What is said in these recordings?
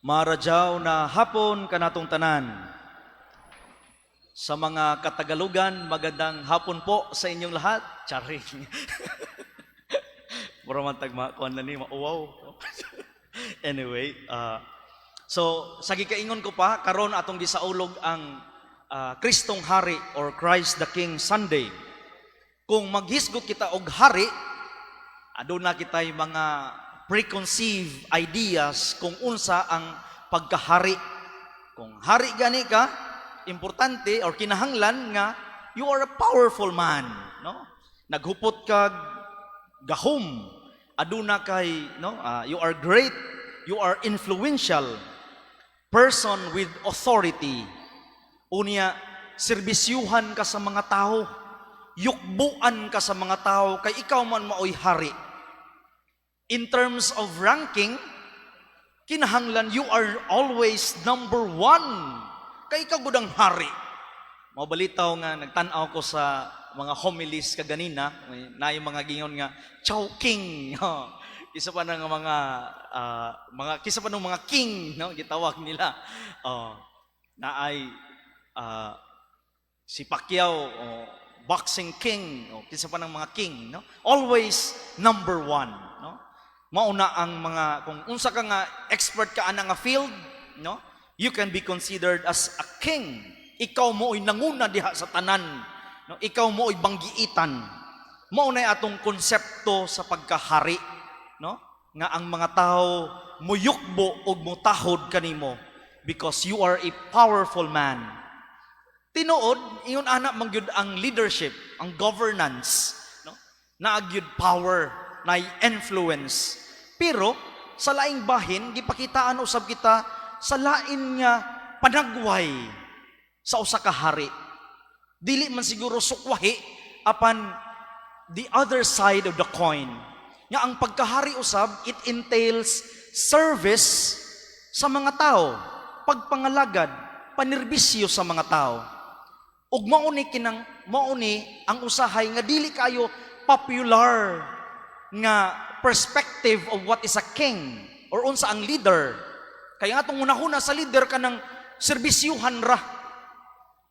Maradyaw na hapon kanatong tanan. Sa mga Katagalugan, magandang hapon po sa inyong lahat. Charing. Mura man tag makuan na ni, mauwaw. Anyway, so sa gikaingon ko pa, karon atong gisaulog ang Kristong Hari or Christ the King Sunday. Kung maghisgot kita og hari, aduna kitay mga preconceived ideas kung unsa ang pagkahari. Kung hari gani ka, importante or kinahanglan nga you are a powerful man, no? Naghupot kag gahom, aduna kay, no, you are great, you are influential person with authority. Unya, serbisyuhan ka sa mga tao, yukbuan ka sa mga tao kay ikaw man maoy hari. In terms of ranking, kinahanglan you are always number one. Kay ikaw gud ang hari. Mabalitaw nga nagtan-aw ko sa mga homilies kaganina, may naay mga gingon nga Chowking. Isa pa ng mga mga kisa pa ng mga king, no, gitawag nila. Oh, naay si Pacquiao, oh, boxing king, oh, kisa pa ng mga king, no? Always number one, no? Mauna ang mga kung unsa ka nga expert ka ana nga field, no? You can be considered as a king. Ikaw mo oy nanguna diha sa tanan, no? Ikaw mo oy banggiitan. Mao na atong konsepto sa pagkahari, no? Nga ang mga tao muyukbo ug mutahod kanimo because you are a powerful man. Tinuod, ingon ana man gyud ang leadership, ang governance, no? Naa gyud power, na influence. Pero sa laing bahin, gipakitaan usab kita sa lain nga panagway sa usa ka hari. Dili man siguro sukwahi apan the other side of the coin. Nga ang pagkahari usab, it entails service sa mga tao, pagpangalagad, panerbisyo sa mga tao. Ug mao ni kinang mao ni ang usahay nga dili kayo popular nga perspective of what is a king or unsa ang leader. Kaya nga itong unahuna sa leader kanang serbisyuhan ra.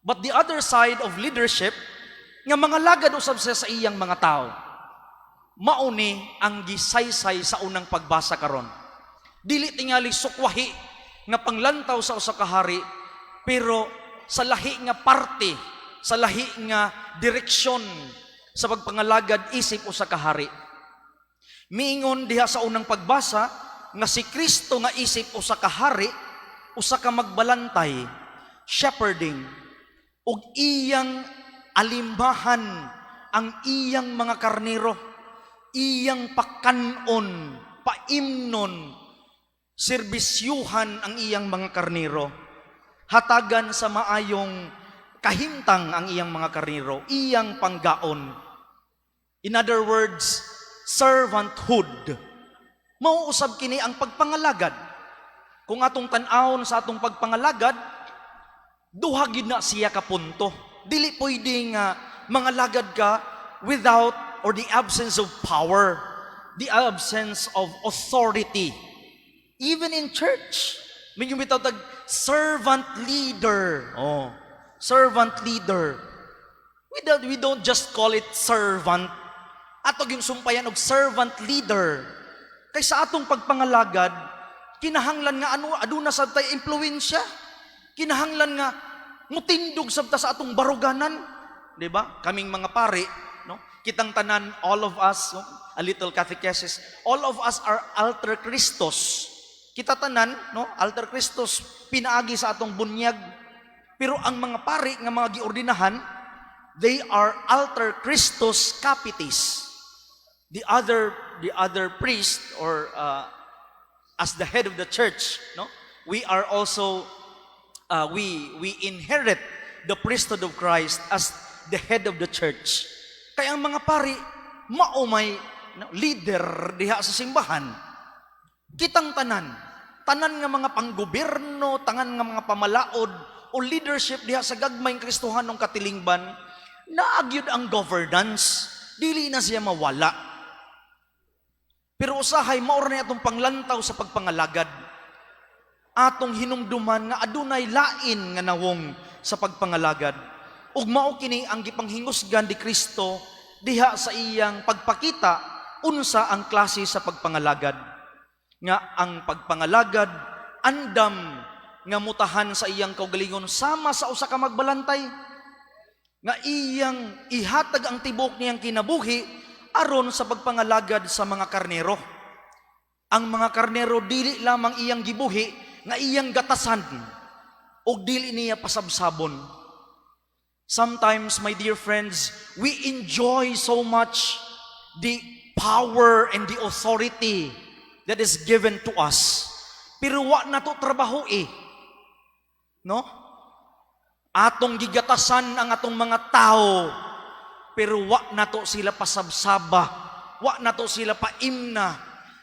But the other side of leadership nga mga lagad usab siya sa iyang mga tao. Mao ni ang gisaysay sa unang pagbasa karon. Dili tingali sukwahi nga panglantaw sa usa ka hari, pero sa lahi nga parte, sa lahi nga direksyon sa pagpangalagad isip usa ka hari. Miingon diha sa unang pagbasa nga si Kristo nga isip usa ka hari, usa ka magbalantay, shepherding, ug iyang alimbahan ang iyang mga karnero, iyang pakanon, paimnon, serbisyuhan ang iyang mga karnero, hatagan sa maayong kahimtang ang iyang mga karnero, iyang panggaon. In other words, servanthood. Mao usab kini ang pagpangalagad. Kung atong tan-awon sa atong pagpangalagad, duha gid na siya ka punto. Dili pwede nga mangalagad ka without or the absence of power, the absence of authority. Even in church, may bitaw tag servant leader. Oh, servant leader. We don't just call it servant. Ato yung sumpayan og servant leader. Kay sa atong pagpangalagad, kinahanglan nga ano aduna sad tay impluwensya. Kinahanglan nga mutindog sad ta sa atong baruganan, di ba? Kaming mga pare, no? Kitang tanan, all of us, no? A little catechesis, all of us are alter Christos. Kita tanan, no? Alter Christos pinaagi sa atong bunyag. Pero ang mga pari nga mga giordinahan, they are alter Christus capitis. The other priest or as the head of the church, no? We are also we inherit the priesthood of Christ as the head of the church. Kaya ang mga pari mao may, no, leader diha sa simbahan. Kitang tanan, tanan nga mga panggobyerno, tanan nga mga pamalaod o leadership diha sa gagmayng Kristohanong katilingban, naa gyud ang governance, dili na siya mawala. Pero usahay mao ra na atong panglantaw sa pagpangalagad. Atong hinumduman nga adunay lain nga nawong sa pagpangalagad. Ug mao kini ang gipanghingusgan ni Kristo diha sa iyang pagpakita unsa ang klase sa pagpangalagad. Nga ang pagpangalagad, andam nga mutahan sa iyang kaugalingon sama sa usa ka magbalantay nga iyang ihatag ang tibok niyang kinabuhi aron sa pagpangalagad sa mga karnero. Ang mga karnero, dili lamang iyang gibuhi nga iyang gatasan ug dili niya pasabsabon. Sometimes, my dear friends, we enjoy so much the power and the authority that is given to us. Pero wa na to trabaho eh. No? Atong gigatasan ang atong mga tao, pero wa nato sila pasabsaba, wa nato sila paimna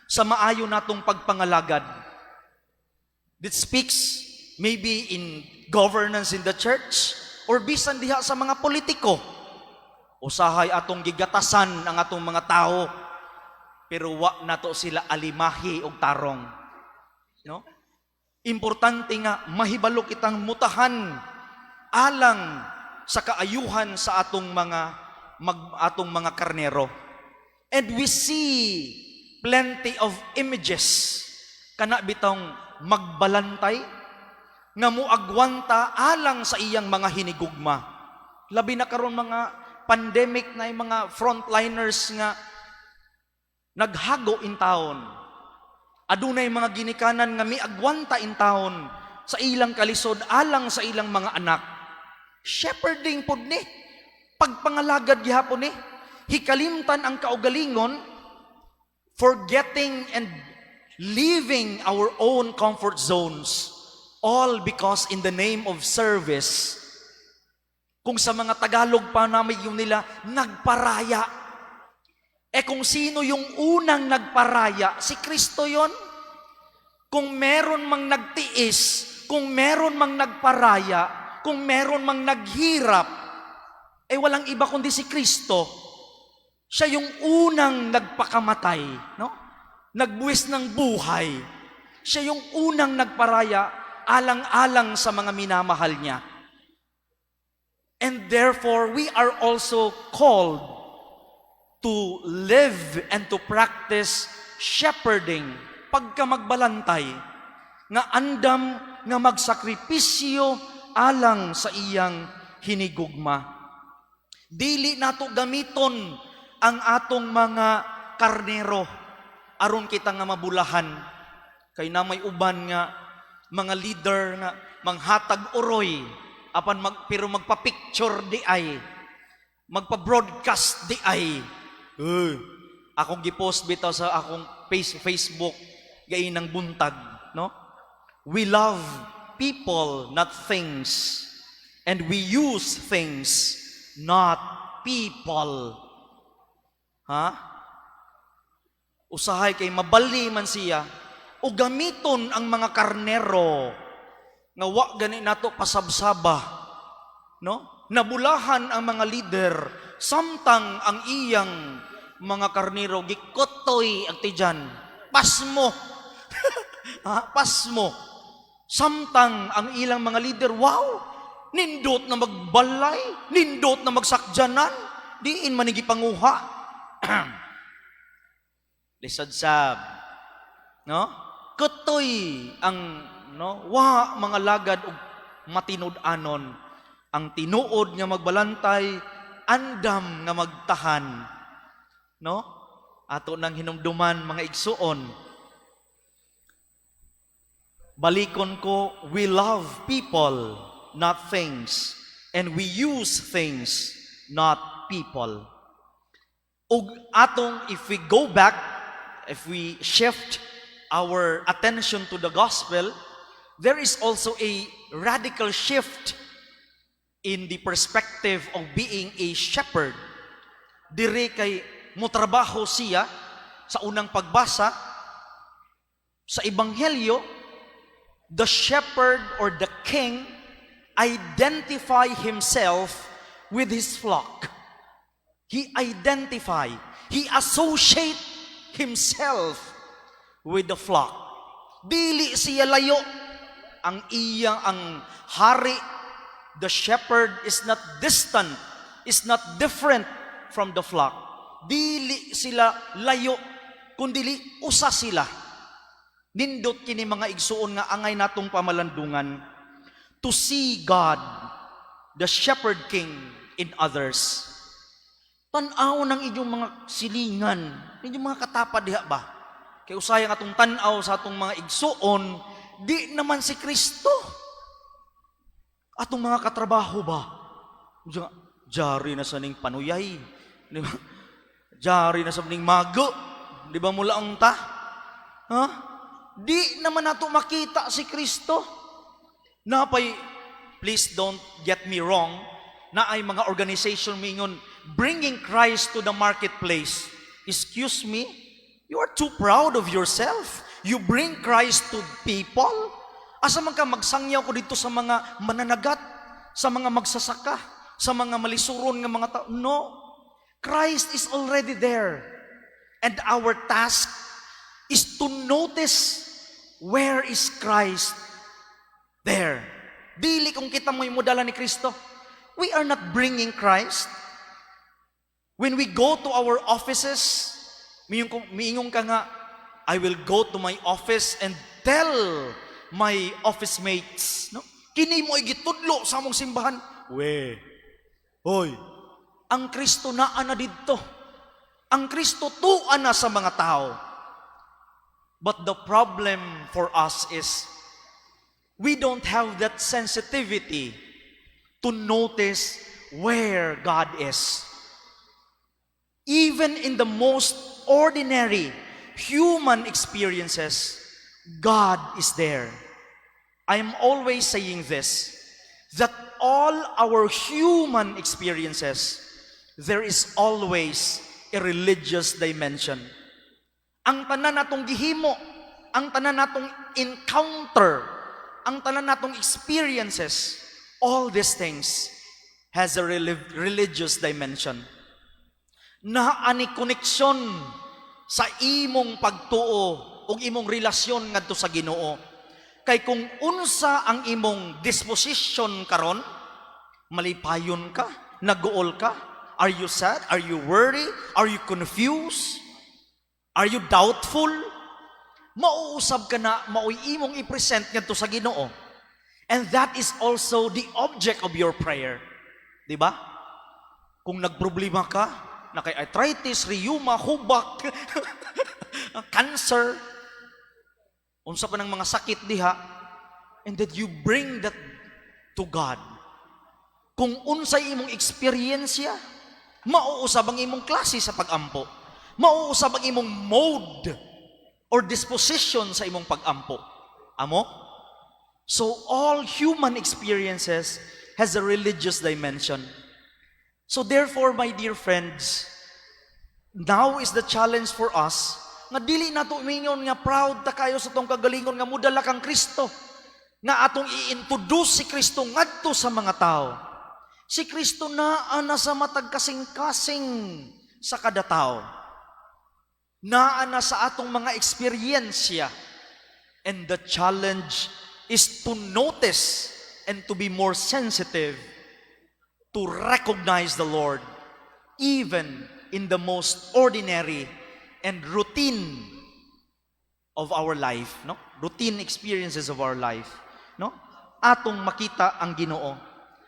sa maayo natong pagpangalagad. This speaks maybe in governance in the church or bisan diha sa mga politiko. Usahay atong gigatasan ang atong mga tao, pero wa nato sila alimahi og tarong. No? Importante nga mahibalo kitang mutahan alang sa kaayuhan sa atong mga karnero. And we see plenty of images kana bitong magbalantay nga muagwanta alang sa iyang mga hinigugma. Labi na karon mga pandemic na yung mga frontliners nga naghago in taon. Adunay mga ginikanan nga miagwanta in taon sa ilang kalisod alang sa ilang mga anak. Shepherding pod ni. Pagpangalagad gihapon ni. Hikalimtan ang kaugalingon, forgetting and leaving our own comfort zones, all because in the name of service. Kung sa mga Tagalog pa namin yung nila, nagparaya. Eh kung sino yung unang nagparaya, si Kristo yon. Kung meron mang nagtiis, kung meron mang nagparaya, kung meron mang naghirap, eh walang iba kundi si Kristo. Siya yung unang nagpakamatay, no? Nagbuwis ng buhay. Siya yung unang nagparaya alang-alang sa mga minamahal niya. And therefore, we are also called to live and to practice shepherding, pagka magbalantay, nga andam nga magsakripisyo alang sa iyang hinigugma. Dili nato gamiton ang atong mga karnero aron kita nga mabulahan, kay na may uban nga mga leader nga manghatag uroy apan pero magpa-picture di ay, magpa-broadcast di ay. Eh, akong gipost bitaw sa akong Facebook gainang buntag, no? "We love people, not things, and we use things, not people." Ha? Usahay kay mabali man siya o gamiton ang mga karnero nga wa gani nato pasabsaba, no? Nabulahan ang mga leader samtang ang iyang mga karnero gikutoy ang tiyan. Pasmo. Ha, pasmo. Samtang ang ilang mga leader, wow, nindot na magbalay, nindot na magsakjanan, diin man gipanguha. Lisod sab. No? Kutoy ang, no, wa mga lagad og matinud-anon. Ang tinuod nga magbalantay, andam nga magtahan. No? Ato nang hinumduman, mga igsuon. Balikon ko, we love people, not things. And we use things, not people. Ug atong, if we go back, if we shift our attention to the gospel, there is also a radical shift in the perspective of being a shepherd. Dire kay motrabaho siya sa unang pagbasa sa ebanghelyo, the shepherd or the king identify himself with his flock. He identify, he associate himself with the flock. Dili siya layo. Ang iya ang hari, the shepherd, is not distant, is not different from the flock. Dili sila layo, kundili usa sila. Nindot kini, mga igsuon, nga angay natong pamalandungan to see God, the Shepherd King, in others. Tan-aw ng inyong mga silingan, inyong mga katapad diha ba? Kay usay ang atong tan-aw sa atong mga igsuon, di naman si Kristo. Atong mga katrabaho ba? Jari na sa ning panuyay. Di ba? Jari na sa ning mago. Di ba mula ang ta? Ha? Di naman nato makita si Kristo. Napay, please don't get me wrong, naay mga organization mingon, bringing Christ to the marketplace. Excuse me, you are too proud of yourself. You bring Christ to people? Asa man ka magsangyaw ko dito sa mga mananagat, sa mga magsasaka, sa mga malisuron nga mga tao? No. Christ is already there. And our task is to notice where is Christ there. Dili kung kita mo'y modala ni Kristo. We are not bringing Christ. When we go to our offices, miingon ka nga, "I will go to my office and tell my office mates," no? "Kini mo gitudlo sa among simbahan." We. Hoy, ang Kristo naa na didto. Ang Kristo tua na sa mga tao. But the problem for us is we don't have that sensitivity to notice where God is. Even in the most ordinary human experiences, God is there. I am always saying this, that all our human experiences, there is always a religious dimension. Ang tanan natong gihimo, ang tanan natong encounter, ang tanan natong experiences, all these things has a religious dimension. Naa ni koneksyon sa imong pagtuo ug imong relasyon ngadto sa Ginoo. Kay kung unsa ang imong disposition karon, malipayon ka, naguol ka, are you sad? Are you worried? Are you confused? Are you doubtful? Mauusab ka na mao'y imong i-present ngadto sa Ginoo. And that is also the object of your prayer. Di ba? Kung nagproblema ka, na kay arthritis, rheuma, hubak, cancer, unsa pa ng mga sakit diha, and that you bring that to God. Kung unsay imong eksperyensya, mauusab ang imong klase sa pagampo. Mauusab ang imong mode or disposition sa imong pagampo. Amo? So all human experiences has a religious dimension. So therefore, my dear friends, now is the challenge for us nga dili nato mingon nga proud ta kayo sa atong kagalingon nga mudala kang Kristo, nga atong i-introduce si Kristo ngadto sa mga tao. Si Kristo naa na sa matag kasing-kasing sa kada tao. Naa na sa atong mga eksperyensya. And the challenge is to notice and to be more sensitive to recognize the Lord even in the most ordinary and routine of our life, no? Routine experiences of our life, no? Atong makita ang Ginoo.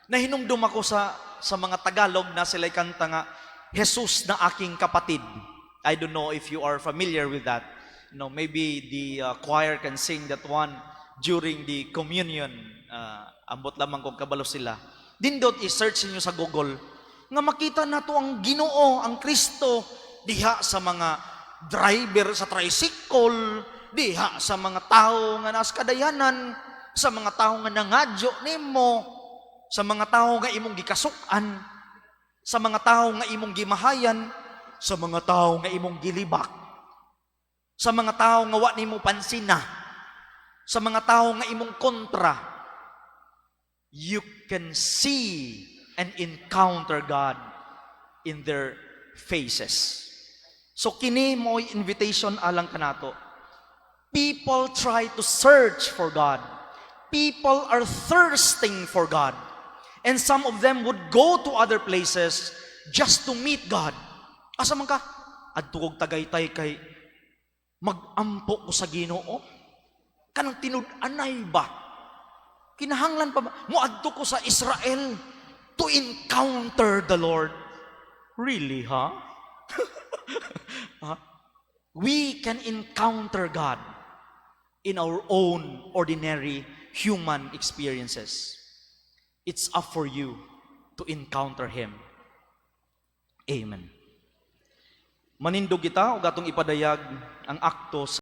Nahinumdum ako sa mga Tagalog na sila'y kanta nga "Jesus na aking kapatid." I don't know if you are familiar with that. No, maybe the choir can sing that one during the communion. Ambot lamang kung kabalo sila. Nindot i-search niyo sa Google nga makita nato ang Ginoo, ang Kristo diha sa mga driver sa tricycle, diha sa mga tao nga nasa kadayanan, sa mga tao nga nangadyo nimo, sa mga tao nga imong gikasuk-an, sa mga tao nga imong gimahayan, sa mga tao nga imong gilibak, sa mga tao nga wa nimo pansina, sa mga tao nga imong kontra. You can see and encounter God in their faces. So kini mo'y invitation alang kanato. People try to search for God. People are thirsting for God. And some of them would go to other places just to meet God. Asa man ka? Adto kog Tagaytay kay mag-ampo ko sa Ginoo. Kanang tinud-anay ba? Kinahanglan pa ba? Moadto ko sa Israel to encounter the Lord. Really, huh? Huh? We can encounter God in our own ordinary human experiences. It's up for you to encounter Him. Amen. Manindog kita ug atong ipadayag ang akto sa